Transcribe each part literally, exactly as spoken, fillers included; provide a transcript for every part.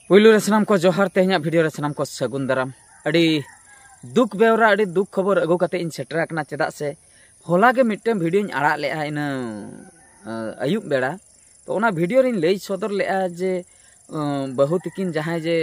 ᱯᱩᱭᱞᱩ ᱨᱮ ᱥᱟᱱᱟᱢ ᱠᱚ ᱡᱚᱦᱟᱨ, ᱛᱮᱦᱮᱧᱟᱜ ᱵᱷᱤᱰᱤᱭᱳ ᱨᱮ ᱥᱟᱱᱟᱢ ᱠᱚ ᱥᱟᱹᱜᱩᱱ ᱫᱟᱨᱟᱢ᱾ ᱟᱹᱰᱤ ᱫᱩᱠ ᱵᱮᱣᱨᱟ, ᱟᱹᱰᱤ ᱫᱩᱠ ᱠᱷᱚᱵᱚᱨ ᱟᱹᱜᱩ ᱠᱟᱛᱮ ᱤᱧ ᱥᱮᱴᱮᱨ ᱟᱠᱟᱱᱟ᱾ ᱪᱮᱫᱟᱜ ᱥᱮ ᱦᱚᱞᱟ ᱜᱮ ᱢᱤᱫᱴᱟᱝ ᱵᱷᱤᱰᱤᱭᱳᱧ ᱟᱲᱟᱜ ᱞᱮᱜᱼᱟ, ᱤᱱᱟᱹ ᱟᱹᱭᱩᱵ ᱵᱮᱲᱟ᱾ ᱛᱚ ᱚᱱᱟ ᱵᱷᱤᱰᱤᱭᱳ ᱨᱤᱧ ᱞᱟᱹᱭ ᱥᱚᱫᱚᱨ ᱞᱮᱜᱼᱟ ᱡᱮ ᱵᱟᱹᱦᱩ ᱛᱤᱠᱤᱱ ᱡᱟᱦᱟᱸᱭ ᱡᱮ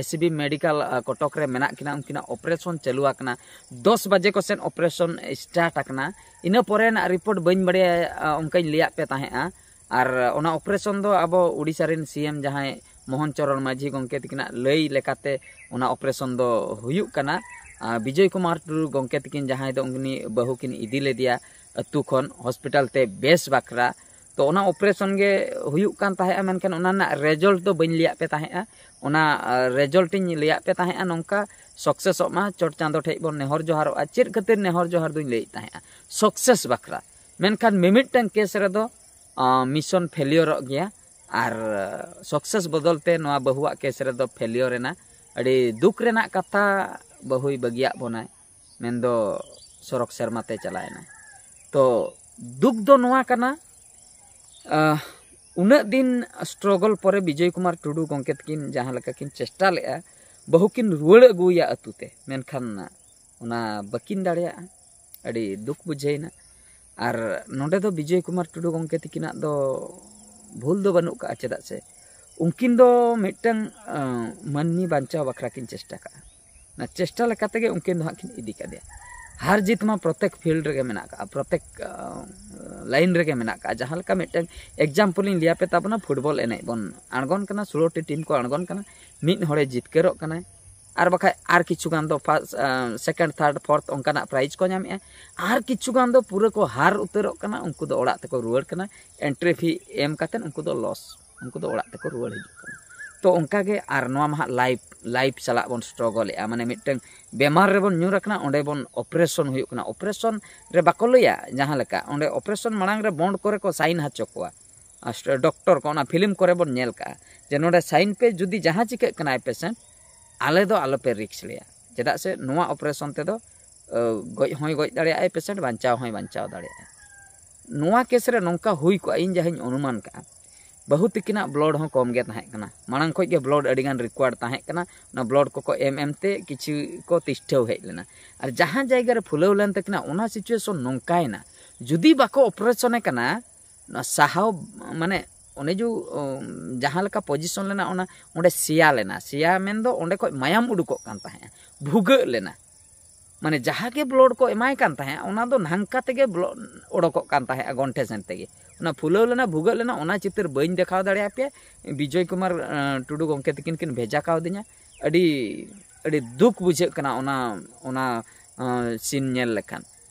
ᱮᱥᱤᱵᱤ ᱢᱮᱰᱤᱠᱟᱞ ᱠᱚᱴᱚᱠ ᱨᱮ ᱢᱮᱱᱟᱜ ᱠᱤᱱᱟ, ᱩᱱᱠᱤᱱᱟᱜ ᱚᱯᱟᱨᱮᱥᱚᱱ ᱪᱟᱹᱞᱩ ᱟᱠᱟᱱᱟ᱾ ᱫᱚᱥ ᱵᱟᱡᱮ ᱠᱚ ᱥᱮᱫ ᱚᱯᱟᱨᱮᱥᱚᱱ ᱥᱴᱟᱨᱴ ᱟᱠᱟᱱᱟ᱾ ᱤᱱᱟᱹ ᱯᱚᱨᱮᱱᱟᱜ ᱨᱤᱯᱳᱨᱴ ᱵᱟᱹᱧ ᱵᱟᱲᱟᱭᱟ, ᱚᱱᱠᱟᱧ ᱞᱟᱹᱭᱟᱫ ᱯᱮ ᱛᱟᱦᱮᱸᱫᱼᱟ᱾ ᱟᱨ ᱚᱱᱟ ᱚᱯᱟᱨᱮᱥᱚᱱ ᱫᱚ ᱟᱵᱚ ᱳᱰᱤᱥᱟ ᱨᱮᱱ ᱥᱤ ᱮᱢ ᱡᱟᱦᱟᱸᱭ ᱢᱳᱦᱚᱱ ᱪᱚᱨᱚᱬ ᱢᱟᱹᱡᱷᱤ ᱜᱚᱢᱠᱮ ᱛᱟᱹᱠᱤᱱᱟᱜ ᱞᱟᱹᱭ ᱞᱮᱠᱟᱛᱮ ᱚᱱᱟ ᱚᱯᱟᱨᱮᱥᱚᱱ ᱫᱚ ᱦᱩᱭᱩᱜ ᱠᱟᱱᱟ᱾ ᱟᱨ ᱵᱤᱡᱚᱭ ᱠᱩᱢᱟᱨ ᱴᱩᱰᱩ ᱜᱚᱢᱠᱮ ᱛᱟᱹᱠᱤᱱ ᱡᱟᱦᱟᱸᱭ ᱫᱚ ᱩᱱᱤ ᱵᱟᱹᱦᱩ ᱠᱤᱱ ᱤᱫᱤ ᱞᱮᱫᱮᱭᱟ ᱟᱹᱛᱩ ᱠᱷᱚᱱ ᱦᱚᱥᱯᱤᱴᱟᱞ ᱛᱮ ᱵᱮᱥ ᱵᱟᱠᱷᱨᱟ᱾ ᱛᱚ ᱚᱱᱟ ᱚᱯᱟᱨᱮᱥᱚᱱ ᱜᱮ ᱦᱩᱭᱩᱜ ᱠᱟᱱ ᱛᱟᱦᱮᱸᱫᱼᱟ, ᱢᱮᱱᱠᱷᱟᱱ ᱚᱱᱟ ᱨᱮᱱᱟᱜ ᱨᱮᱡᱟᱞᱴ ᱫᱚ ᱵᱟᱹᱧ ᱞᱟᱹᱭᱟᱫ ᱯᱮ ᱛᱟᱦᱮᱸᱫᱼᱟ᱾ ᱚᱱᱟ ᱨᱮᱡᱟᱞᱴ ᱤᱧ ᱞᱟᱹᱭᱟᱫ ᱯᱮ ᱛᱟᱦᱮᱸᱫᱼᱟ ᱱᱚᱝᱠᱟ, ᱥᱟᱠᱥᱮᱥᱚᱜ ᱢᱟ, ᱪᱚᱴ ᱪᱟᱸᱫᱚ ᱴᱷᱮᱡ ᱵᱚᱱ ᱱᱮᱦᱚᱨ ᱡᱚᱦᱟᱨᱚᱜᱼᱟ᱾ ᱪᱮᱫ ᱠᱷᱟᱹᱛᱤᱨ ᱱᱮᱦᱚᱨ ᱡᱚᱦᱟᱨ ᱫᱩᱧ ᱞᱟᱹᱭᱮᱫ ᱛᱟᱦᱮᱸᱫᱼᱟ? ᱥᱟᱠᱥᱮᱥ ᱵᱟᱠᱷᱨᱟ᱾ ᱢᱮᱱᱠᱷᱟᱱ ᱢᱤᱢᱤᱫᱴᱟᱝ ᱠᱮᱥ ᱨᱮᱫᱚ ᱢᱤᱥᱚᱱ ᱯᱷᱮᱞᱤᱭᱚᱨᱚᱜ ᱜᱮᱭᱟ᱾ ᱟᱨ ᱥᱟᱠᱥᱮᱥ ᱵᱚᱫᱚᱞ ᱛᱮ ᱱᱚᱣᱟ ᱵᱟᱹᱦᱩᱣᱟᱜ ᱠᱮᱥ ᱨᱮᱫᱚ ᱯᱷᱮᱞᱤᱭᱚᱨ ᱮᱱᱟ᱾ ᱟᱹᱰᱤ ᱫᱩᱠ ᱨᱮᱱᱟᱜ ᱠᱟᱛᱷᱟ, ᱵᱟᱹᱦᱩᱭ ᱵᱟᱹᱜᱤᱭᱟᱜ ᱵᱚᱱᱟᱭ, ᱢᱮᱱᱫᱚ ᱥᱚᱨᱚᱠ ᱥᱮᱨᱢᱟ ᱛᱮ ᱪᱟᱞᱟᱣ ᱮᱱᱟᱭ᱾ ᱛᱚ ᱫᱩᱠ ᱫᱚ ᱱᱚᱣᱟ ᱠᱟᱱᱟ, ᱟᱦ, ᱩᱱᱟᱹᱜ ᱫᱤᱱ ᱥᱴᱨᱚᱜᱚᱞ ᱯᱚᱨᱮ ᱵᱤᱡᱚᱭ ᱠᱩᱢᱟᱨ ᱴᱩᱰᱩ ᱜᱚᱢᱠᱮ ᱛᱟᱹᱠᱤᱱ ᱡᱟᱦᱟᱸ ᱞᱮᱠᱟ ᱠᱤᱱ ᱪᱮᱥᱴᱟ ᱞᱮᱫᱼᱟ ᱵᱟᱹᱦᱩ ᱠᱤᱱ ᱨᱩᱣᱟᱹᱲ ᱟᱹᱜᱩᱭᱟ ᱟᱹᱛᱩ ᱛᱮ, ᱢᱮᱱᱠᱷᱟᱱ ᱚᱱᱟ ᱵᱟᱹᱠᱤᱱ ᱫᱟᱲᱮᱭᱟᱜᱼᱟ᱾ ᱟᱹᱰᱤ ᱫᱩᱠ ᱵᱩᱡᱷᱟᱹᱣᱮᱱᱟ᱾ ᱟᱨ ᱱᱚᱰᱮ ᱫᱚ ᱵᱤᱡᱚᱭ ᱠᱩᱢᱟᱨ ᱴᱩᱰᱩ ᱜᱚᱢᱠᱮ ᱛᱟᱹᱠᱤᱱᱟᱜ ᱫᱚ ᱵᱷᱩᱞ ᱫᱚ ᱵᱟᱹᱱᱩᱜ ᱠᱟᱜᱼᱟ, ᱪᱮᱫᱟᱜ ᱥᱮ ᱩᱱᱠᱤᱱ ᱫᱚ ᱢᱤᱫᱴᱟᱝ ᱟᱸ, ᱢᱟᱹᱱᱢᱤ ᱵᱟᱧᱪᱟᱣ ᱵᱟᱠᱷᱨᱟ ᱠᱤᱱ ᱪᱮᱥᱴᱟ ᱠᱟᱜᱼᱟ᱾ ᱚᱱᱟ ᱪᱮᱥᱴᱟ ᱞᱮᱠᱟ ᱛᱮᱜᱮ ᱩᱱᱠᱤᱱ ᱫᱚ ᱦᱟᱸᱜ ᱠᱤᱱ ᱤᱫᱤ ᱠᱟᱫᱮᱭᱟ᱾ ᱦᱟᱨ ᱡᱤᱛ ᱢᱟ ᱯᱨᱚᱛᱮᱠ ᱯᱷᱤᱞᱰ ᱨᱮᱜᱮ ᱢᱮᱱᱟᱜ ᱠᱟᱜᱼᱟ, ᱯᱨᱚᱛᱮᱠ ᱞᱟᱭᱤᱱ ᱨᱮᱜᱮ ᱢᱮᱱᱟᱜ ᱠᱟᱜᱼᱟ᱾ ᱡᱟᱦᱟᱸ ᱞᱮᱠᱟ ᱢᱤᱫᱴᱟᱝ ᱮᱠᱡᱟᱢᱯᱚᱞ ᱤᱧ ᱞᱟᱹᱭᱟᱯᱮ ᱛᱟᱵᱚᱱᱟ, ᱯᱷᱩᱴᱵᱚᱞ ᱮᱱᱮᱡ ᱵᱚᱱ ᱟᱬᱜᱚᱱ ᱠᱟᱱᱟ, ᱥᱳᱞᱳ ᱴᱤ ᱴᱤᱢ ᱠᱚ ᱟᱬᱜᱚᱱ ᱠᱟᱱᱟ, ᱢᱤᱫ ᱦᱚᱲᱮ ᱡᱤᱛᱠᱟᱹᱨᱚᱜ ᱠᱟᱱᱟᱭ, ᱟᱨ ᱵᱟᱠᱷᱟᱡ ᱟᱨ ᱠᱤᱪᱷᱩ ᱜᱟᱱ ᱫᱚ ᱯᱷᱟᱥᱴ, ᱥᱮᱠᱮᱱᱰ, ᱛᱷᱟᱨᱰ, ᱯᱷᱳᱨᱛᱷ ᱚᱱᱠᱟᱱᱟᱜ ᱯᱨᱟᱭᱤᱡᱽ ᱠᱚ ᱧᱟᱢᱮᱜᱼᱟ᱾ ᱟᱨ ᱠᱤᱪᱷᱩ ᱜᱟᱱ ᱫᱚ ᱯᱩᱨᱟᱹ ᱠᱚ ᱦᱟᱨ ᱩᱛᱟᱹᱨᱚᱜ ᱠᱟᱱᱟ, ᱩᱱᱠᱩ ᱫᱚ ᱚᱲᱟᱜ ᱛᱮᱠᱚ ᱨᱩᱣᱟᱹᱲ ᱠᱟᱱᱟ᱾ ᱮᱱᱴᱨᱤ ᱯᱷᱤ ᱮᱢ ᱠᱟᱛᱮᱫ ᱩᱱᱠᱩ ᱫᱚ ᱞᱚᱥ, ᱩᱱᱠᱩ ᱫᱚ ᱚᱲᱟᱜ ᱛᱮᱠᱚ ᱨᱩᱣᱟᱹᱲ ᱦᱤᱡᱩᱜ ᱠᱟᱱᱟ᱾ ᱛᱚ ᱚᱱᱠᱟ ᱜᱮ ᱟᱨ ᱱᱚᱣᱟ ᱢᱟ ᱦᱟᱸᱜ ᱞᱟᱭᱤᱯᱷ, ᱞᱟᱭᱤᱯᱷ ᱥᱟᱞᱟᱜ ᱵᱚᱱ ᱥᱴᱨᱚᱜᱚᱞᱮᱜᱼᱟ᱾ ᱢᱟᱱᱮ ᱢᱤᱫᱴᱟᱝ ᱵᱮᱢᱟᱨ ᱨᱮᱵᱚᱱ ᱧᱩᱨ ᱟᱠᱟᱱᱟ, ᱚᱸᱰᱮ ᱵᱚᱱ ᱚᱯᱟᱨᱮᱥᱚᱱ ᱦᱩᱭᱩᱜ ᱠᱟᱱᱟ᱾ ᱚᱯᱟᱨᱮᱥᱚᱱ ᱨᱮ ᱵᱟᱠᱚ ᱞᱟᱹᱭᱟ ᱡᱟᱦᱟᱸ ᱞᱮᱠᱟ, ᱚᱸᱰᱮ ᱚᱯᱟᱨᱮᱥᱚᱱ ᱢᱟᱲᱟᱝ ᱨᱮ ᱵᱚᱱᱰ ᱠᱚᱨᱮ ᱠᱚ ᱥᱟᱭᱤᱱ ᱦᱚᱪᱚ ᱠᱚᱣᱟ᱾ ᱟᱨ ᱰᱚᱠᱴᱚᱨ ᱠᱚ ᱚᱱᱟ ᱯᱷᱤᱞᱢ ᱠᱚᱨᱮ ᱵᱚᱱ ᱧᱮᱞ ᱠᱟᱜᱼᱟ ᱡᱮ ᱱᱚᱰᱮ ᱥᱟᱭᱤᱱ ᱯᱮ, ᱡᱩᱫᱤ ᱡᱟᱦᱟᱸ ᱪᱤᱠᱟᱹᱜ ᱠᱟᱱᱟᱭ ᱯᱮᱥᱮᱱᱴ, ᱟᱞᱮ ᱫᱚ ᱟᱞᱚᱯᱮ ᱨᱤᱠᱥ ᱞᱮᱭᱟ᱾ ᱪᱮᱫᱟᱜ ᱥᱮ ᱱᱚᱣᱟ ᱚᱯᱟᱨᱮᱥᱚᱱ ᱛᱮᱫᱚ ᱟᱹ, ᱜᱚᱡ ᱦᱚᱸᱭ ᱜᱚᱡ ᱫᱟᱲᱮᱭᱟᱜᱼᱟᱭ ᱯᱮᱥᱮᱱᱴ, ᱵᱟᱧᱪᱟᱣ ᱦᱚᱸᱭ ᱵᱟᱧᱪᱟᱣ ᱫᱟᱲᱮᱭᱟᱜᱼᱟ᱾ ᱱᱚᱣᱟ ᱠᱮᱥ ᱨᱮ ᱱᱚᱝᱠᱟ ᱦᱩᱭ ᱠᱚᱜᱼᱟ, ᱤᱧ ᱡᱟᱦᱟᱸᱧ ᱚᱱᱩᱢᱟᱱ ᱠᱟᱜᱼᱟ, ᱵᱟᱹᱦᱩ ᱛᱤᱠᱤᱱᱟᱜ ᱵᱞᱟᱰ ᱦᱚᱸ ᱠᱚᱢ ᱜᱮ ᱛᱟᱦᱮᱸ ᱠᱟᱱᱟ᱾ ᱢᱟᱲᱟᱝ ᱠᱷᱚᱱ ᱜᱮ ᱵᱞᱟᱰ ᱟᱹᱰᱤᱜᱟᱱ ᱨᱤᱠᱣᱟᱨᱰ ᱛᱟᱦᱮᱸ ᱠᱟᱱᱟ᱾ ᱚᱱᱟ ᱵᱞᱟᱰ ᱠᱚᱠᱚ ᱮᱢ ᱮᱢ ᱛᱮ ᱠᱤᱪᱷᱩ ᱠᱚ ᱛᱤᱥᱴᱷᱟᱹᱣ ᱦᱮᱡ ᱞᱮᱱᱟ᱾ ᱟᱨ ᱡᱟᱦᱟᱸ ᱡᱟᱭᱜᱟ ᱨᱮ ᱯᱷᱩᱞᱟᱹᱣ ᱞᱮᱱ ᱛᱟᱹᱠᱤᱱᱟ, ᱚᱱᱟ ᱥᱤᱪᱩᱭᱮᱥᱚᱱ ᱱᱚᱝᱠᱟᱭᱮᱱᱟ, ᱡᱩᱫᱤ ᱵᱟᱠᱚ ᱚᱯᱟᱨᱮᱥᱚᱱᱮ ᱠᱟᱱᱟ, ᱱᱚᱣᱟ ᱥᱟᱦᱟᱣ, ᱢᱟᱱᱮ, ᱚᱱᱮ ᱡᱮ ᱡᱟᱦᱟᱸ ᱞᱮᱠᱟ ᱯᱚᱡᱤᱥᱚᱱ ᱞᱮᱱᱟ, ᱚᱱᱟ ᱚᱸᱰᱮ ᱥᱮᱭᱟ ᱞᱮᱱᱟ᱾ ᱥᱮᱭᱟ ᱢᱮᱱᱫᱚ ᱚᱸᱰᱮ ᱠᱷᱚᱱ ᱢᱟᱭᱟᱢ ᱩᱰᱩᱠᱚᱜ ᱠᱟᱱ ᱛᱟᱦᱮᱸᱜᱼᱟ, ᱵᱷᱩᱜᱟᱹᱜ ᱞᱮᱱᱟ᱾ ᱢᱟᱱᱮ ᱡᱟᱦᱟᱸ ᱜᱮ ᱵᱞᱟᱰ ᱠᱚ ᱮᱢᱟᱭ ᱠᱟᱱ ᱛᱟᱦᱮᱸᱜᱼᱟ, ᱚᱱᱟ ᱫᱚ ᱱᱷᱟᱝᱠᱟ ᱛᱮᱜᱮ ᱵᱞᱚ- ᱚᱰᱚᱠᱚᱜ ᱠᱟᱱ ᱛᱟᱦᱮᱸᱜᱼᱟ, ᱜᱚᱱᱴᱷᱮ ᱥᱮᱱ ᱛᱮᱜᱮ᱾ ᱚᱱᱟ ᱯᱷᱩᱞᱟᱹᱣ ᱞᱮᱱᱟ, ᱵᱷᱩᱜᱟᱹᱜ ᱞᱮᱱᱟ, ᱚᱱᱟ ᱪᱤᱛᱟᱹᱨ ᱵᱟᱹᱧ ᱫᱮᱠᱷᱟᱣ ᱫᱟᱲᱮᱭᱟᱯᱮᱭᱟ᱾ ᱵᱤᱡᱚᱭ ᱠᱩᱢᱟᱨ ᱴᱩᱰᱩ ᱜᱚᱢᱠᱮ ᱛᱤᱠᱤᱱ ᱠᱤᱱ ᱵᱷᱮᱡᱟ ᱠᱟᱣᱫᱤᱧᱟ᱾ ᱟᱹᱰᱤ ᱟᱹᱰᱤ ᱫᱩᱠ ᱵᱩᱡᱷᱟᱹᱜ ᱠᱟᱱᱟ ᱚᱱᱟ ᱚᱱᱟ ᱥᱤᱱ ᱧᱮᱞ ᱞᱮᱠᱷᱟᱱ᱾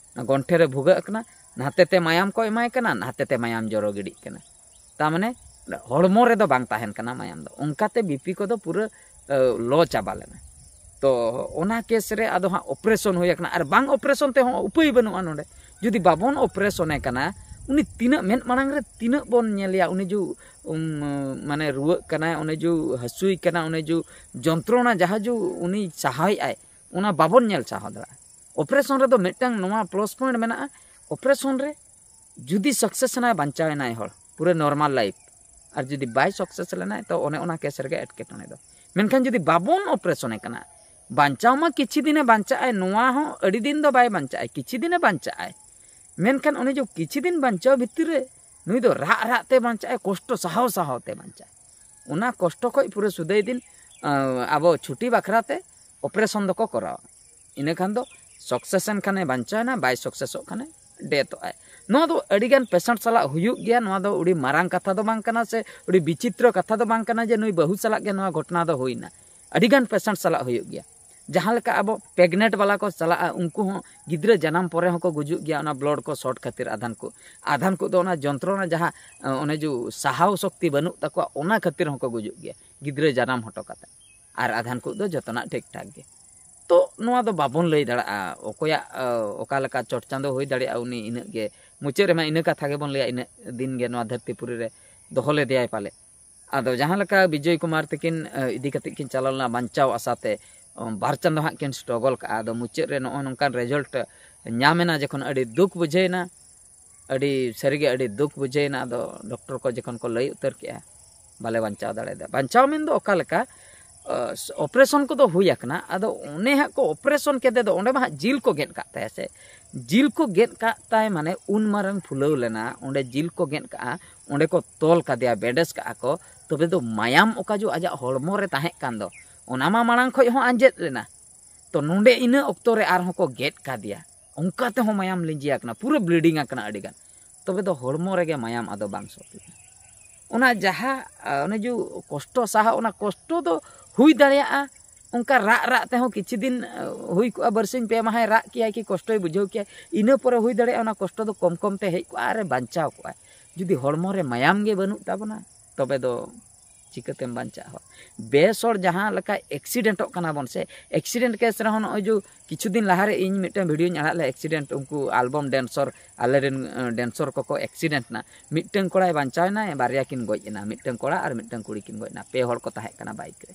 ᱜᱚᱱᱴᱷᱮ ᱨᱮ ᱵᱷᱩᱜᱟᱹᱜ ᱠᱟᱱᱟ, ᱱᱟᱛᱮ ᱛᱮ ᱢᱟᱭᱟᱢ ᱠᱚ ᱮᱢᱟᱭ ᱠᱟᱱᱟ, ᱱᱟᱛᱮ ᱛᱮ ᱢᱟᱭᱟᱢ ᱡᱚᱨᱚ ᱜᱤᱰᱤᱜ ᱠᱟᱱᱟ᱾ ᱛᱟᱨ ᱢᱟᱱᱮ ᱦᱚᱲᱢᱚ ᱨᱮᱫᱚ ᱵᱟᱝ ᱛᱟᱦᱮᱱ ᱠᱟᱱᱟ ᱢᱟᱭᱟᱢ ᱫᱚ᱾ ᱚᱱᱠᱟᱛᱮ ᱵᱤᱯᱤ ᱠᱚᱫᱚ ᱯᱩᱨᱟᱹ ᱞᱚ ᱪᱟᱵᱟ ᱞᱮᱱᱟ᱾ ᱛᱚ ᱚᱱᱟ ᱠᱮᱥ ᱨᱮ ᱟᱫᱚ ᱦᱟᱸᱜ ᱚᱯᱟᱨᱮᱥᱚᱱ ᱦᱩᱭ ᱟᱠᱟᱱᱟ, ᱟᱨ ᱵᱟᱝ ᱚᱯᱟᱨᱮᱥᱚᱱ ᱛᱮᱦᱚᱸ ᱩᱯᱟᱹᱭ ᱵᱟᱹᱱᱩᱜᱼᱟ᱾ ᱱᱚᱰᱮ ᱡᱩᱫᱤ ᱵᱟᱵᱚᱱ ᱚᱯᱟᱨᱮᱥᱚᱱᱮ ᱠᱟᱱᱟ, ᱩᱱᱤ ᱛᱤᱱᱟᱹᱜ ᱢᱮᱫ ᱢᱟᱲᱟᱝ ᱨᱮ ᱛᱤᱱᱟᱹᱜ ᱵᱚᱱ ᱧᱮᱞᱮᱭᱟ, ᱩᱱᱤ ᱡᱮ ᱩᱢ, ᱢᱟᱱᱮ ᱨᱩᱣᱟᱹᱜ ᱠᱟᱱᱟᱭ, ᱩᱱᱤ ᱡᱮ ᱦᱟᱹᱥᱩᱭ ᱠᱟᱱᱟ, ᱩᱱᱤ ᱡᱮ ᱡᱚᱱᱛᱨᱚᱱᱟ ᱡᱟᱦᱟᱸ ᱡᱮ ᱩᱱᱤ ᱥᱟᱦᱟᱣᱮᱫ ᱟᱭ, ᱚᱱᱟ ᱵᱟᱵᱚᱱ ᱧᱮᱞ ᱥᱟᱦᱟᱣ ᱫᱟᱲᱮᱭᱟᱜᱼᱟ᱾ ᱚᱯᱟᱨᱮᱥᱚᱱ ᱨᱮᱫᱚ ᱢᱤᱫᱴᱟᱝ ᱱᱚᱣᱟ ᱯᱞᱟᱥ ᱯᱚᱭᱮᱱᱴ ᱢᱮᱱᱟᱜᱼᱟ, ᱚᱯᱟᱨᱮᱥᱚᱱ ᱨᱮ ᱡᱩᱫᱤ ᱥᱟᱠᱥᱮᱥ ᱮᱱᱟᱭ, ᱵᱟᱧᱪᱟᱣ ᱮᱱᱟᱭ ᱦᱚᱲ ᱯᱩᱨᱟᱹ ᱱᱚᱨᱢᱟᱞ ᱞᱟᱭᱤᱯᱷ, ᱟᱨ ᱡᱩᱫᱤ ᱵᱟᱭ ᱥᱟᱠᱥᱮᱥ ᱞᱮᱱᱟᱭ, ᱛᱚ ᱚᱱᱮ ᱚᱱᱟ ᱠᱮᱥ ᱨᱮᱜᱮ ᱮᱴᱠᱮᱴᱚᱬᱮ ᱫᱚ᱾ ᱢᱮᱱᱠᱷᱟᱱ ᱡᱩᱫᱤ ᱵᱟᱵᱚᱱ ᱚᱯᱟᱨᱮᱥᱚᱱᱮ ᱠᱟᱱᱟ, ᱵᱟᱧᱪᱟᱣ ᱢᱟ ᱠᱤᱪᱷᱩ ᱫᱤᱱᱮ ᱵᱟᱧᱪᱟᱜᱼᱟᱭ, ᱱᱚᱣᱟ ᱦᱚᱸ ᱟᱹᱰᱤ ᱫᱤᱱ ᱫᱚ ᱵᱟᱭ ᱵᱟᱧᱪᱟᱜᱼᱟᱭ, ᱠᱤᱪᱷᱩ ᱫᱤᱱᱮ ᱵᱟᱧᱪᱟᱜᱼᱟᱭ᱾ ᱢᱮᱱᱠᱷᱟᱱ ᱩᱱᱤ ᱡᱮ ᱠᱤᱪᱷᱩ ᱫᱤᱱ ᱵᱟᱧᱪᱟᱣ ᱵᱷᱤᱛᱤᱨ ᱨᱮ ᱱᱩᱭ ᱫᱚ ᱨᱟᱜ ᱨᱟᱜ ᱛᱮ ᱵᱟᱧᱪᱟᱜᱼᱟᱭ, ᱠᱚᱥᱴᱚ ᱥᱟᱦᱟᱣ ᱥᱟᱦᱟᱣ ᱛᱮ ᱵᱟᱧᱪᱟᱜᱼᱟᱭ᱾ ᱚᱱᱟ ᱠᱚᱥᱴᱚ ᱠᱷᱚᱱ ᱯᱩᱨᱟᱹ ᱥᱩᱫᱟᱹᱭ ᱫᱤᱱ, ᱟᱸ, ᱟᱵᱚ ᱪᱷᱩᱴᱤ ᱵᱟᱠᱷᱨᱟ ᱛᱮ ᱚᱯᱟᱨᱮᱥᱚᱱ ᱫᱚᱠᱚ ᱠᱚᱨᱟᱣᱟ᱾ ᱤᱱᱟᱹ ᱠᱷᱟᱱ ᱫᱚ ᱥᱟᱠᱥᱮᱥ ᱮᱱ ᱠᱷᱟᱱᱮ ᱵᱟᱧᱪᱟᱣ ᱮᱱᱟ, ᱵᱟᱭ ᱥᱟᱠᱥᱮᱥᱚᱜ ᱠᱷᱟᱱᱮ ᱰᱮᱛᱷᱚᱜ ᱟᱭ᱾ ᱱᱚᱣᱟ ᱫᱚ ᱟᱹᱰᱤᱜᱟᱱ ᱯᱮᱥᱮᱱᱴ ᱥᱟᱞᱟᱜ ᱦᱩᱭᱩᱜ ᱜᱮᱭᱟ᱾ ᱱᱚᱣᱟ ᱫᱚ ᱟᱹᱰᱤ ᱢᱟᱨᱟᱝ ᱠᱟᱛᱷᱟ ᱫᱚ ᱵᱟᱝ ᱠᱟᱱᱟ, ᱥᱮ ᱟᱹᱰᱤ ᱵᱤᱪᱤᱛᱨᱚ ᱠᱟᱛᱷᱟ ᱫᱚ ᱵᱟᱝ ᱠᱟᱱᱟ ᱡᱮ ᱱᱩᱭ ᱵᱟᱹᱦᱩ ᱥᱟᱞᱟᱜ ᱜᱮ ᱱᱚᱣᱟ ᱜᱷᱚᱴᱚᱱᱟ ᱫᱚ ᱦᱩᱭᱱᱟ᱾ ᱟᱹᱰᱤᱜᱟᱱ ᱯᱮᱥᱮᱱᱴ ᱥᱟᱞᱟᱜ ᱦᱩᱭᱩᱜ ᱜᱮᱭᱟ᱾ ᱡᱟᱦᱟᱸ ᱞᱮᱠᱟ ᱟᱵᱚ ᱯᱨᱮᱜᱱᱮᱱᱴ ᱵᱟᱞᱟ ᱠᱚ ᱪᱟᱞᱟᱜᱼᱟ, ᱩᱱᱠᱩ ᱦᱚᱸ ᱜᱤᱫᱽᱨᱟᱹ ᱡᱟᱱᱟᱢ ᱯᱚᱨᱮ ᱦᱚᱸᱠᱚ ᱜᱩᱡᱩᱜ ᱜᱮᱭᱟ ᱚᱱᱟ ᱵᱞᱟᱰ ᱠᱚ ᱥᱚᱨᱴ ᱠᱷᱟᱹᱛᱤᱨ᱾ ᱟᱫᱷᱟᱱ ᱠᱚ, ᱟᱫᱷᱟᱱ ᱠᱚ ᱫᱚ ᱚᱱᱟ ᱡᱚᱱᱛᱨᱚᱱᱟ ᱡᱟᱦᱟᱸ, ᱚᱱᱮ ᱡᱮ ᱥᱟᱦᱟᱣ ᱥᱚᱠᱛᱤ ᱵᱟᱹᱱᱩᱜ ᱛᱟᱠᱚᱣᱟ, ᱚᱱᱟ ᱠᱷᱟᱹᱛᱤᱨ ᱦᱚᱸᱠᱚ ᱜᱩᱡᱩᱜ ᱜᱮᱭᱟ ᱜᱤᱫᱽᱨᱟᱹ ᱡᱟᱱᱟᱢ ᱦᱚᱴᱚ ᱠᱟᱛᱮ᱾ ᱟᱨ ᱟᱫᱷᱟᱱ ᱠᱚ ᱫᱚ ᱡᱚᱛᱚᱱᱟᱜ ᱴᱷᱤᱠ ᱴᱷᱟᱠ ᱜᱮ᱾ ᱛᱚ ᱱᱚᱣᱟ ᱫᱚ ᱵᱟᱵᱚᱱ ᱞᱟᱹᱭ ᱫᱟᱲᱮᱭᱟᱜᱼᱟ ᱚᱠᱚᱭᱟᱜ, ᱚ, ᱚᱠᱟ ᱞᱮᱠᱟ ᱪᱚᱴ ᱪᱟᱸᱫᱚ ᱦᱩᱭ ᱫᱟᱲᱮᱭᱟᱜᱼᱟ, ᱩᱱᱤ ᱤᱱᱟᱹᱜ ᱜᱮ᱾ ᱢᱩᱪᱟᱹᱫ ᱨᱮᱢᱟ ᱤᱱᱟᱹ ᱠᱟᱛᱷᱟ ᱜᱮᱵᱚᱱ ᱞᱟᱹᱭᱟ, ᱤᱱᱟᱹᱜ ᱫᱤᱱ ᱜᱮ ᱱᱚᱣᱟ ᱫᱷᱟᱹᱨᱛᱤ ᱯᱩᱨᱤ ᱨᱮ ᱫᱚᱦᱚ ᱞᱮᱫᱮᱭᱟᱭ ᱯᱟᱞᱮ᱾ ᱟᱫᱚ ᱡᱟᱦᱟᱸ ᱞᱮᱠᱟ ᱵᱤᱡᱚᱭ ᱠᱩᱢᱟᱨ ᱛᱤᱠᱤᱱ, ᱮ, ᱤᱫᱤ ᱠᱟᱛᱮ ᱠᱤᱱ ᱪᱟᱞᱟᱣ ᱞᱮᱱᱟ ᱵᱟᱧᱪᱟᱣ ᱟᱥᱟᱛᱮ, ᱚ, ᱵᱟᱨ ᱪᱟᱸᱫᱚ ᱦᱟᱸᱜ ᱠᱤᱱ ᱥᱴᱨᱚᱜᱚᱞ ᱠᱟᱜᱼᱟ᱾ ᱟᱫᱚ ᱢᱩᱪᱟᱹᱫ ᱨᱮ ᱱᱚᱜᱼᱚ ᱱᱚᱝᱠᱟᱱ ᱨᱮᱡᱟᱞᱴ ᱧᱟᱢ ᱮᱱᱟ, ᱡᱚᱠᱷᱚᱱ ᱟᱹᱰᱤ ᱫᱩᱠ ᱵᱩᱡᱷᱟᱹᱣ ᱮᱱᱟ᱾ ᱟᱹᱰᱤ ᱥᱟᱹᱨᱤᱜᱮ ᱟᱹᱰᱤ ᱫᱩᱠ ᱵᱩᱡᱷᱟᱹᱣᱮᱱᱟ᱾ ᱟᱫᱚ ᱰᱚᱠᱴᱚᱨ ᱠᱚ ᱡᱚᱠᱷᱚᱱ ᱠᱚ ᱞᱟᱹᱭ ᱩᱛᱟᱹᱨ ᱠᱮᱜᱼᱟ, ᱵᱟᱞᱮ ᱵᱟᱧᱪᱟᱣ ᱫᱟᱲᱮᱭᱟᱫᱟ᱾ ᱵᱟᱧᱪᱟᱣ ᱢᱮᱱᱫᱚ ᱚᱠᱟ ᱞᱮᱠᱟ, ᱚᱯᱟᱨᱮᱥᱚᱱ ᱠᱚᱫᱚ ᱦᱩᱭ ᱟᱠᱟᱱᱟ᱾ ᱟᱫᱚ ᱚᱱᱮ ᱦᱟᱸᱜ ᱠᱚ ᱚᱯᱟᱨᱮᱥᱚᱱ ᱠᱮᱫᱮ ᱫᱚ, ᱚᱸᱰᱮ ᱢᱟ ᱦᱟᱸᱜ ᱡᱤᱞ ᱠᱚ ᱜᱮᱫ ᱠᱟᱜ ᱛᱟᱭᱟ ᱥᱮ, ᱡᱤᱞ ᱠᱚ ᱜᱮᱫ ᱠᱟᱜ ᱛᱟᱭ, ᱢᱟᱱᱮ ᱩᱱ ᱢᱟᱨᱟᱝ ᱯᱷᱩᱞᱟᱹᱣ ᱞᱮᱱᱟ, ᱚᱸᱰᱮ ᱡᱤᱞ ᱠᱚ ᱜᱮᱫ ᱠᱟᱜᱼᱟ, ᱚᱸᱰᱮ ᱠᱚ ᱛᱚᱞ ᱠᱟᱫᱮᱭᱟ, ᱵᱮᱱᱰᱮᱡᱽ ᱠᱟᱜᱼᱟ ᱠᱚ, ᱛᱚᱵᱮ ᱫᱚ ᱢᱟᱭᱟᱢ ᱚᱠᱟ ᱡᱚ ᱟᱡᱟᱜ ᱦᱚᱲᱢᱚ ᱨᱮ ᱛᱟᱦᱮᱸ ᱠᱟᱱ ᱫᱚ, ᱚᱱᱟ ᱢᱟ ᱢᱟᱲᱟᱝ ᱠᱷᱚᱡ ᱦᱚᱸ ᱟᱸᱡᱮᱫ ᱞᱮᱱᱟ᱾ ᱛᱚ ᱱᱚᱸᱰᱮ ᱤᱱᱟᱹ ᱚᱠᱛᱚ ᱨᱮ ᱟᱨᱦᱚᱸ ᱠᱚ ᱜᱮᱫ ᱠᱟᱫᱮᱭᱟ, ᱚᱱᱠᱟ ᱛᱮᱦᱚᱸ ᱢᱟᱭᱟᱢ ᱞᱤᱸᱡᱤ ᱟᱠᱟᱱᱟ, ᱯᱩᱨᱟᱹ ᱵᱞᱤᱰᱤᱝ ᱟᱠᱟᱱᱟ ᱟᱹᱰᱤ ᱜᱟᱱ᱾ ᱛᱚᱵᱮ ᱫᱚ ᱦᱚᱲᱢᱚ ᱨᱮᱜᱮ ᱢᱟᱭᱟᱢ ᱟᱫᱚ ᱵᱟᱝ ᱥᱚᱴ ᱞᱮᱱᱟ᱾ ᱚᱱᱟ ᱡᱟᱦᱟᱸ ᱟ, ᱚᱱᱮ ᱡᱮ ᱠᱚᱥᱴᱚ ᱥᱟᱦᱟᱣ, ᱚᱱᱟ ᱠᱚᱥᱴᱚ ᱫᱚ ᱦᱩᱭ ᱫᱟᱲᱮᱭᱟᱜᱼᱟ᱾ ᱚᱱᱠᱟ ᱨᱟᱜ ᱨᱟᱜ ᱛᱮᱦᱚᱸ ᱠᱤᱪᱷᱩ ᱫᱤᱱ ᱟ, ᱦᱩᱭ ᱠᱚᱜᱼᱟ, ᱵᱟᱨᱥᱤᱧ ᱯᱮ ᱢᱟᱦᱟᱭ ᱨᱟᱜ ᱠᱮᱭᱟᱭ ᱠᱤ ᱠᱚᱥᱴᱚᱭ ᱵᱩᱡᱷᱟᱹᱣ ᱠᱮᱭᱟᱭ, ᱤᱱᱟᱹ ᱯᱚᱨᱮ ᱦᱩᱭ ᱫᱟᱲᱮᱭᱟᱜᱼᱟ ᱚᱱᱟ ᱠᱚᱥᱴᱚ ᱫᱚ ᱠᱚᱢ ᱠᱚᱢ ᱛᱮ ᱦᱮᱡ ᱠᱚᱜᱼᱟ ᱟᱨᱮ ᱵᱟᱧᱪᱟᱣ ᱠᱚᱜᱼᱟ᱾ ᱡᱩᱫᱤ ᱦᱚᱲᱢᱚ ᱨᱮ ᱢᱟᱭᱟᱢ ᱜᱮ ᱵᱟᱹᱱᱩᱜ ᱛᱟᱵᱚᱱᱟ, ᱛᱚᱵᱮ ᱫᱚ ᱪᱤᱠᱟᱹᱛᱮᱢ ᱵᱟᱧᱪᱟᱜᱼᱟ ᱦᱚᱲ? ᱵᱮᱥ ᱦᱚᱲ ᱡᱟᱦᱟᱸ ᱞᱮᱠᱟ ᱮᱠᱥᱤᱰᱮᱱᱴᱚᱜ ᱠᱟᱱᱟ ᱵᱚᱱ ᱥᱮ, ᱮᱠᱥᱤᱰᱮᱱᱴ ᱠᱮᱥ ᱨᱮᱦᱚᱸ ᱱᱚᱜᱼᱚᱭ ᱡᱮ ᱠᱤᱪᱷᱩ ᱫᱤᱱ ᱞᱟᱦᱟᱨᱮ ᱤᱧ ᱢᱤᱫᱴᱟᱝ ᱵᱷᱤᱰᱤᱭᱳᱧ ᱟᱲᱟᱜ ᱞᱮᱫᱼᱟ, ᱮᱠᱥᱤᱰᱮᱱᱴ, ᱩᱱᱠᱩ ᱟᱞᱵᱚᱢ ᱰᱮᱱᱥᱚᱨ, ᱟᱞᱮᱨᱮᱱ ᱰᱮᱱᱥᱚᱨ ᱠᱚᱠᱚ ᱮᱠᱥᱤᱰᱮᱱᱴ ᱮᱱᱟ᱾ ᱢᱤᱫᱴᱟᱝ ᱠᱚᱲᱟᱭ ᱵᱟᱧᱪᱟᱣ ᱮᱱᱟ, ᱵᱟᱨᱭᱟ ᱠᱤᱱ ᱜᱚᱡ ᱮᱱᱟ, ᱢᱤᱫᱴᱟᱝ ᱠᱚᱲᱟ ᱟᱨ ᱢᱤᱫᱴᱟᱝ ᱠᱩᱲᱤ ᱠᱤᱱ ᱜᱚᱡ ᱮᱱᱟ, ᱯᱮ ᱦᱚᱲ ᱠᱚ ᱛᱟᱦᱮᱸ ᱠᱟᱱᱟ ᱵᱟᱭᱤᱠ ᱨᱮ᱾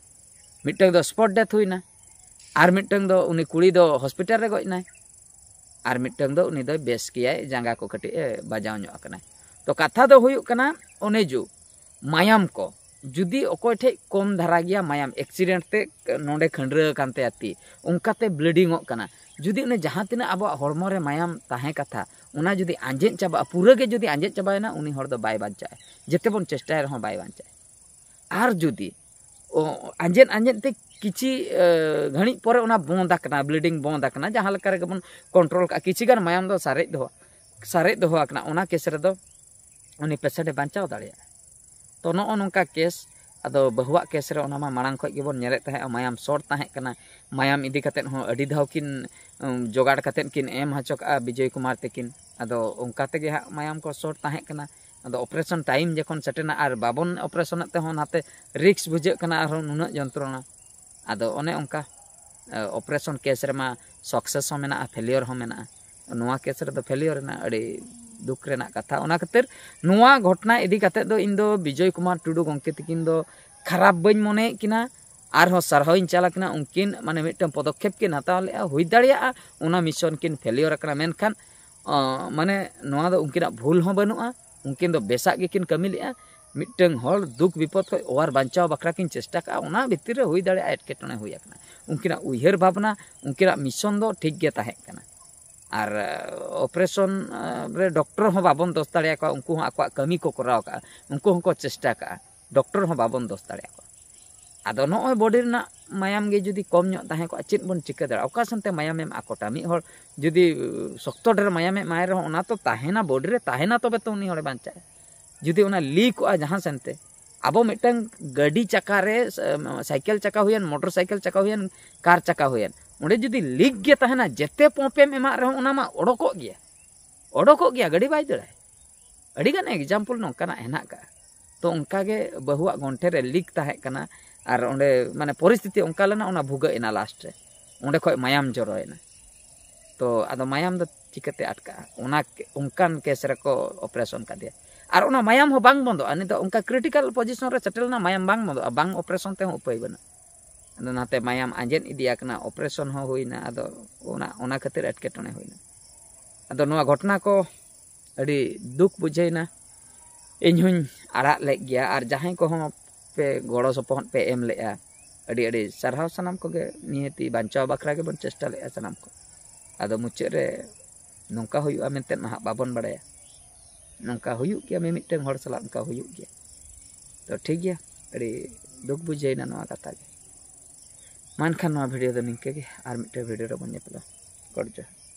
ᱢᱤᱫᱴᱟᱝ ᱫᱚ ᱥᱯᱚᱴ ᱰᱮᱛᱷ ᱦᱩᱭᱱᱟ, ᱟᱨ ᱢᱤᱫᱴᱟᱝ ᱫᱚ ᱩᱱᱤ ᱠᱩᱲᱤ ᱫᱚ ᱦᱚᱥᱯᱤᱴᱟᱞ ᱨᱮ ᱜᱚᱡ ᱮᱱᱟᱭ, ᱟᱨ ᱢᱤᱫᱴᱟᱝ ᱫᱚ ᱩᱱᱤ ᱫᱚᱭ ᱵᱮᱥ ᱜᱮᱭᱟᱭ, ᱡᱟᱸᱜᱟ ᱠᱚ ᱠᱟᱹᱴᱤᱡ ᱮ ᱵᱟᱡᱟᱣ ᱧᱚᱜ ᱟᱠᱟᱱᱟᱭ᱾ ᱛᱚ ᱠᱟᱛᱷᱟ ᱫᱚ ᱦᱩᱭᱩᱜ ᱠᱟᱱᱟ, ᱚᱱᱮ ᱡᱩ ᱢᱟᱭᱟᱢ ᱠᱚ ᱡᱩᱫᱤ ᱚᱠᱚᱭ ᱴᱷᱮᱡ ᱠᱚᱢ ᱫᱷᱟᱨᱟ ᱜᱮᱭᱟ ᱢᱟᱭᱟᱢ, ᱮᱠᱥᱤᱰᱮᱱᱴ ᱛᱮ ᱱᱚᱰᱮ ᱠᱷᱟᱹᱱᱰᱨᱟᱹ ᱟᱠᱟᱱ ᱛᱟᱭᱟ ᱛᱤ, ᱚᱱᱠᱟᱛᱮ ᱵᱞᱤᱰᱤᱝ ᱚᱜ ᱠᱟᱱᱟ, ᱡᱩᱫᱤ ᱚᱱᱮ ᱡᱟᱦᱟᱸ ᱛᱤᱱᱟᱹᱜ ᱟᱵᱚᱣᱟᱜ ᱦᱚᱲᱢᱚ ᱨᱮ ᱢᱟᱭᱟᱢ ᱛᱟᱦᱮᱸ ᱠᱟᱛᱷᱟ, ᱚᱱᱟ ᱡᱩᱫᱤ ᱟᱸᱡᱮᱫ ᱪᱟᱵᱟᱜᱼᱟ, ᱯᱩᱨᱟᱹ ᱜᱮ ᱡᱩᱫᱤ ᱟᱸᱡᱮᱫ ᱪᱟᱵᱟᱭᱮᱱᱟ, ᱩᱱᱤ ᱦᱚᱲ ᱫᱚ ᱵᱟᱭ ᱵᱟᱧᱪᱟᱜᱼᱟ, ᱡᱮᱛᱮ ᱵᱚᱱ ᱪᱮᱥᱴᱟᱭ ᱨᱮᱦᱚᱸ ᱵᱟᱭ ᱵᱟᱧᱪᱟᱜᱼᱟ᱾ ᱟᱨ ᱡᱩᱫᱤ ᱚ, ᱟᱸᱡᱮᱫ ᱟᱸᱡᱮᱫ ᱛᱮ ᱠᱤᱪᱷᱤ ᱮ, ᱜᱷᱟᱹᱲᱤᱡ ᱯᱚᱨᱮ ᱚᱱᱟ ᱵᱚᱱᱫ ᱟᱠᱟᱱᱟ, ᱵᱞᱤᱰᱤᱝ ᱵᱚᱱᱫ ᱟᱠᱟᱱᱟ, ᱡᱟᱦᱟᱸ ᱞᱮᱠᱟ ᱨᱮᱜᱮ ᱵᱚᱱ ᱠᱚᱱᱴᱨᱳᱞ ᱠᱟᱜᱼᱟ, ᱠᱤᱪᱷᱤ ᱜᱟᱱ ᱢᱟᱭᱟᱢ ᱫᱚ ᱥᱟᱨᱮᱡ ᱫᱚᱦᱚ, ᱥᱟᱨᱮᱡ ᱫᱚᱦᱚ ᱟᱠᱟᱱᱟ, ᱚᱱᱟ ᱠᱮᱥ ᱨᱮᱫᱚ ᱩᱱᱤ ᱯᱮᱥᱮᱱᱴ ᱮ ᱵᱟᱧᱪᱟᱣ ᱫᱟᱲᱮᱭᱟᱜᱼᱟ᱾ ᱛᱚ ᱱᱚᱜᱼᱚ ᱱᱚᱝᱠᱟ ᱠᱮᱥ᱾ ᱟᱫᱚ ᱵᱟᱹᱦᱩᱣᱟᱜ ᱠᱮᱥ ᱨᱮ ᱚᱱᱟ ᱢᱟ ᱢᱟᱲᱟᱝ ᱠᱷᱚᱡ ᱜᱮᱵᱚᱱ ᱧᱮᱞᱮᱫ ᱛᱟᱦᱮᱸᱜᱼᱟ, ᱢᱟᱭᱟᱢ ᱥᱚᱨᱴ ᱛᱟᱦᱮᱸ ᱠᱟᱱᱟ, ᱢᱟᱭᱟᱢ ᱤᱫᱤ ᱠᱟᱛᱮᱫ ᱦᱚᱸ ᱟᱹᱰᱤ ᱫᱷᱟᱣ ᱠᱤᱱ ᱩᱢ, ᱡᱚᱜᱟᱲ ᱠᱟᱛᱮᱫ ᱠᱤᱱ ᱮᱢ ᱦᱚᱪᱚ ᱠᱟᱜᱼᱟ ᱵᱤᱡᱚᱭ ᱠᱩᱢᱟᱨ ᱛᱟᱹᱠᱤᱱ᱾ ᱟᱫᱚ ᱚᱱᱠᱟ ᱛᱮᱜᱮ ᱦᱟᱸᱜ ᱢᱟᱭᱟᱢ ᱠᱚ ᱥᱚᱨᱴ ᱛᱟᱦᱮᱸ ᱠᱟᱱᱟ᱾ ᱟᱫᱚ ᱚᱯᱟᱨᱮᱥᱚᱱ ᱴᱟᱭᱤᱢ ᱡᱚᱠᱷᱚᱱ ᱥᱮᱴᱮᱨᱱᱟ ᱟᱨ ᱵᱟᱵᱚᱱ ᱚᱯᱟᱨᱮᱥᱚᱱᱮᱫ ᱛᱮᱦᱚᱸ ᱱᱟᱛᱮ ᱨᱤᱠᱥ ᱵᱩᱡᱷᱟᱹᱜ ᱠᱟᱱᱟ ᱟᱨᱦᱚᱸ ᱱᱩᱱᱟᱹᱜ ᱡᱚᱱᱛᱨᱚᱱᱟ᱾ ᱟᱫᱚ ᱚᱱᱮ ᱚᱱᱠᱟ ᱮ, ᱚᱯᱟᱨᱮᱥᱚᱱ ᱠᱮᱥ ᱨᱮᱢᱟ ᱥᱟᱠᱥᱮᱥ ᱦᱚᱸ ᱢᱮᱱᱟᱜᱼᱟ, ᱯᱷᱮᱞᱤᱭᱚᱨ ᱦᱚᱸ ᱢᱮᱱᱟᱜᱼᱟ᱾ ᱱᱚᱣᱟ ᱠᱮᱥ ᱨᱮᱫᱚ ᱯᱷᱮᱞᱤᱭᱚᱨ ᱨᱮᱱᱟᱜ ᱟᱹᱰᱤ ᱫᱩᱠ ᱨᱮᱱᱟᱜ ᱠᱟᱛᱷᱟ᱾ ᱚᱱᱟ ᱠᱷᱟᱹᱛᱤᱨ ᱱᱚᱣᱟ ᱜᱷᱚᱴᱚᱱᱟ ᱤᱫᱤ ᱠᱟᱛᱮᱫ ᱫᱚ ᱤᱧ ᱫᱚ ᱵᱤᱡᱚᱭ ᱠᱩᱢᱟᱨ ᱴᱩᱰᱩ ᱜᱚᱢᱠᱮ ᱛᱟᱹᱠᱤᱱ ᱫᱚ ᱠᱷᱟᱨᱟᱯ ᱵᱟᱹᱧ ᱢᱚᱱᱮᱭᱮᱫ ᱠᱤᱱᱟ, ᱟᱨᱦᱚᱸ ᱥᱟᱨᱦᱟᱣ ᱤᱧ ᱪᱟᱞ ᱟᱠᱤᱱᱟ᱾ ᱩᱱᱠᱤᱱ ᱢᱟᱱᱮ ᱢᱤᱫᱴᱟᱝ ᱯᱚᱫᱚᱠᱷᱮᱯ ᱠᱤᱱ ᱦᱟᱛᱟᱣ ᱞᱮᱫᱼᱟ, ᱦᱩᱭ ᱫᱟᱲᱮᱭᱟᱜᱼᱟ ᱚᱱᱟ ᱢᱤᱥᱚᱱ ᱠᱤᱱ ᱯᱷᱮᱞᱤᱭᱚᱨ ᱟᱠᱟᱱᱟ, ᱢᱮᱱᱠᱷᱟᱱ ᱢᱟᱱᱮ ᱱᱚᱣᱟ ᱫᱚ ᱩᱱᱠᱤᱱᱟᱜ ᱵᱷᱩᱞ ᱦᱚᱸ ᱵᱟᱹᱱᱩᱜᱼᱟ᱾ ᱩᱱᱠᱤᱱ ᱫᱚ ᱵᱮᱥᱟᱜ ᱜᱮᱠᱤᱱ ᱠᱟᱹᱢᱤ ᱞᱮᱫᱼᱟ᱾ ᱢᱤᱫᱴᱟᱝ ᱦᱚᱲ ᱫᱩᱠ ᱵᱤᱯᱚᱫ ᱠᱷᱚᱱ ᱚᱣᱟᱨ ᱵᱟᱧᱪᱟᱣ ᱵᱟᱠᱷᱨᱟ ᱠᱤᱱ ᱪᱮᱥᱴᱟ ᱠᱟᱜᱼᱟ᱾ ᱚᱱᱟ ᱵᱷᱤᱛᱤᱨ ᱨᱮ ᱦᱩᱭ ᱫᱟᱲᱮᱭᱟᱜᱼᱟ ᱮᱴᱠᱮᱴᱚᱬᱮ ᱦᱩᱭ ᱟᱠᱟᱱᱟ᱾ ᱩᱱᱠᱤᱱᱟᱜ ᱩᱭᱦᱟᱹᱨ ᱵᱷᱟᱵᱽᱱᱟ, ᱩᱱᱠᱤᱱᱟᱜ ᱢᱤᱥᱚᱱ ᱫᱚ ᱴᱷᱤᱠ ᱜᱮ ᱛᱟᱦᱮᱸ ᱠᱟᱱᱟ᱾ ᱟᱨ ᱚᱯᱟᱨᱮᱥᱚᱱ ᱨᱮ ᱰᱚᱠᱴᱚᱨ ᱦᱚᱸ ᱵᱟᱵᱚᱱ ᱫᱳᱥ ᱫᱟᱲᱮᱭᱟᱠᱚᱣᱟ᱾ ᱩᱱᱠᱩ ᱦᱚᱸ ᱟᱠᱚᱣᱟᱜ ᱠᱟᱹᱢᱤ ᱠᱚ ᱠᱚᱨᱟᱣ ᱠᱟᱜᱼᱟ, ᱩᱱᱠᱩ ᱦᱚᱸᱠᱚ ᱪᱮᱥᱴᱟ ᱠᱟᱜᱼᱟ᱾ ᱰᱚᱠᱴᱚᱨ ᱦᱚᱸ ᱵᱟᱵᱚᱱ ᱫᱳᱥ ᱫᱟᱲᱮᱭᱟᱠᱚᱣᱟ᱾ ᱟᱫᱚ ᱱᱚᱜᱼᱚᱭ ᱵᱚᱰᱤ ᱨᱮᱱᱟᱜ ᱢᱟᱭᱟᱢ ᱜᱮ ᱡᱩᱫᱤ ᱠᱚᱢ ᱧᱚᱜ ᱛᱟᱦᱮᱸ ᱠᱚᱜᱼᱟ, ᱪᱮᱫ ᱵᱚᱱ ᱪᱤᱠᱟᱹ ᱫᱟᱲᱮᱭᱟᱜᱼᱟ? ᱚᱠᱟ ᱥᱮᱱᱛᱮ ᱢᱟᱭᱟᱢᱮᱢ ᱟᱠᱚᱴᱟ? ᱢᱤᱫ ᱦᱚᱲ ᱡᱩᱫᱤ ᱥᱚᱠᱛᱚ ᱰᱷᱮᱨ ᱢᱟᱭᱟᱢᱮ ᱮᱢᱟᱭ ᱨᱮᱦᱚᱸ, ᱚᱱᱟ ᱛᱚ ᱛᱟᱦᱮᱱᱟ, ᱵᱚᱰᱤ ᱨᱮ ᱛᱟᱦᱮᱱᱟ, ᱛᱚᱵᱮ ᱛᱚ ᱩᱱᱤ ᱦᱚᱲᱮ ᱵᱟᱧᱪᱟᱜᱼᱟ᱾ ᱡᱩᱫᱤ ᱚᱱᱟ ᱞᱤᱠᱚᱜᱼᱟ ᱡᱟᱦᱟᱸ ᱥᱮᱱᱛᱮ, ᱟᱵᱚ ᱢᱤᱫᱴᱟᱝ ᱜᱟᱹᱰᱤ ᱪᱟᱠᱟ ᱨᱮ, ᱥᱟᱭᱠᱮᱞ ᱪᱟᱠᱟ ᱦᱩᱭᱮᱱ, ᱢᱚᱴᱚᱨ ᱥᱟᱭᱠᱮᱞ ᱪᱟᱠᱟ ᱦᱩᱭᱮᱱ, ᱠᱟᱨ ᱪᱟᱠᱟ ᱦᱩᱭᱮᱱ, ᱚᱸᱰᱮ ᱡᱩᱫᱤ ᱞᱤᱠ ᱜᱮ ᱛᱟᱦᱮᱱᱟ, ᱡᱮᱛᱮ ᱯᱚᱢᱯᱮᱢ ᱮᱢᱟᱜ ᱨᱮᱦᱚᱸ ᱚᱱᱟ ᱢᱟ ᱚᱰᱚᱠᱚᱜ ᱜᱮᱭᱟ, ᱚᱰᱚᱠᱚᱜ ᱜᱮᱭᱟ, ᱜᱟᱹᱰᱤ ᱵᱟᱭ ᱫᱟᱹᱲᱟᱭ᱾ ᱟᱹᱰᱤᱜᱟᱱ ᱮᱠᱡᱟᱢᱯᱚᱞ ᱱᱚᱝᱠᱟᱱᱟᱜ ᱦᱮᱱᱟᱜ ᱠᱟᱜᱼᱟ᱾ ᱛᱚ ᱚᱱᱠᱟᱜᱮ ᱵᱟᱹᱦᱩᱣᱟᱜ ᱜᱚᱱᱴᱷᱮ ᱨᱮ ᱞᱤᱠ ᱛᱟᱦᱮᱸ ᱠᱟᱱᱟ, ᱟᱨ ᱚᱸᱰᱮ ᱢᱟᱱᱮ ᱯᱚᱨᱤᱥᱛᱷᱤᱛᱤ ᱚᱱᱠᱟ ᱞᱮᱱᱟ, ᱚᱱᱟ ᱵᱷᱩᱜᱟᱹᱜ ᱮᱱᱟ ᱞᱟᱥᱴ ᱨᱮ, ᱚᱸᱰᱮ ᱠᱷᱚᱡ ᱢᱟᱭᱟᱢ ᱡᱚᱨᱚᱭᱮᱱᱟ᱾ ᱛᱚ ᱟᱫᱚ ᱢᱟᱭᱟᱢ ᱫᱚ ᱪᱤᱠᱟᱹᱛᱮ ᱟᱴᱠᱟᱜᱼᱟ? ᱚᱱᱟ ᱚᱱᱠᱟᱱ ᱠᱮᱥ ᱨᱮᱠᱚ ᱚᱯᱟᱨᱮᱥᱚᱱ ᱠᱟᱫᱮᱭᱟ᱾ ᱟᱨ ᱚᱱᱟ ᱢᱟᱭᱟᱢ ᱦᱚᱸ ᱵᱟᱝ ᱵᱚᱱᱫᱚᱜᱼᱟ᱾ ᱱᱤᱛᱚᱜ ᱚᱱᱠᱟ ᱠᱨᱤᱴᱤᱠᱟᱞ ᱯᱚᱡᱤᱥᱚᱱ ᱨᱮ ᱥᱮᱴᱮᱨ ᱞᱮᱱᱟ, ᱢᱟᱭᱟᱢ ᱵᱟᱝ ᱵᱚᱱᱫᱚᱜᱼᱟ, ᱵᱟᱝ ᱚᱯᱟᱨᱮᱥᱚᱱ ᱛᱮᱦᱚᱸ ᱩᱯᱟᱹᱭ ᱵᱟᱹᱱᱩᱜᱼᱟ᱾ ᱟᱫᱚ ᱚᱱᱟᱛᱮ ᱢᱟᱭᱟᱢ ᱟᱸᱡᱮᱫ ᱤᱫᱤ ᱟᱠᱟᱱᱟ, ᱚᱯᱟᱨᱮᱥᱚᱱ ᱦᱚᱸ ᱦᱩᱭᱱᱟ᱾ ᱟᱫᱚ ᱚᱱᱟ ᱚᱱᱟ ᱠᱷᱟᱹᱛᱤᱨ ᱮᱴᱠᱮᱴᱚᱬᱮ ᱦᱩᱭᱱᱟ᱾ ᱟᱫᱚ ᱱᱚᱣᱟ ᱜᱷᱚᱴᱚᱱᱟ ᱠᱚ ᱟᱹᱰᱤ ᱫᱩᱠ ᱵᱩᱡᱷᱟᱹᱣᱱᱟ᱾ ᱤᱧ ᱦᱚᱸᱧ ᱟᱲᱟᱜ ᱞᱮᱫ ᱜᱮᱭᱟ, ᱟᱨ ᱡᱟᱦᱟᱸᱭ ᱠᱚᱦᱚᱸ ᱯᱮ ᱜᱚᱲᱚ ᱥᱚᱯᱚᱦᱚᱫ ᱯᱮ ᱮᱢ ᱞᱮᱫᱼᱟ, ᱟᱹᱰᱤ ᱟᱹᱰᱤ ᱥᱟᱨᱦᱟᱣ ᱥᱟᱱᱟᱢ ᱠᱚᱜᱮ᱾ ᱱᱤᱦᱟᱹᱛᱤ ᱵᱟᱧᱪᱟᱣ ᱵᱟᱠᱷᱨᱟ ᱜᱮᱵᱚᱱ ᱪᱮᱥᱴᱟ ᱞᱮᱫᱼᱟ ᱥᱟᱱᱟᱢ ᱠᱚ᱾ ᱟᱫᱚ ᱢᱩᱪᱟᱹᱫ ᱨᱮ ᱱᱚᱝᱠᱟ ᱦᱩᱭᱩᱜᱼᱟ ᱢᱮᱱᱛᱮ ᱱᱟᱦᱟᱜ ᱵᱟᱵᱚᱱ ᱵᱟᱲᱟᱭᱟ᱾ ᱱᱚᱝᱠᱟ ᱦᱩᱭᱩᱜ ᱜᱮᱭᱟ, ᱢᱤᱢᱤᱫᱴᱟᱝ ᱦᱚᱲ ᱥᱟᱞᱟᱜ ᱱᱚᱝᱠᱟ ᱦᱩᱭᱩᱜ ᱜᱮᱭᱟ᱾ ᱛᱚ ᱴᱷᱤᱠ ᱜᱮᱭᱟ, ᱟᱹᱰᱤ ᱫᱩᱠ ᱵᱩᱡᱷᱟᱹᱣᱱᱟ ᱱᱚᱣᱟ ᱠᱟᱛᱷᱟ ᱜᱮ᱾ ᱢᱟ ᱮᱱᱠᱷᱟᱱ ᱱᱚᱣᱟ ᱵᱷᱤᱰᱤᱭᱳ ᱫᱚ ᱱᱤᱝᱠᱟᱹ ᱜᱮ, ᱟᱨ ᱢᱤᱫᱴᱟᱝ ᱵᱷᱤᱰᱤᱭᱳ ᱨᱮᱵᱚᱱ ᱧᱮᱯᱮᱞᱟ᱾ ᱜᱚᱰ ᱡᱚᱦᱟᱨ᱾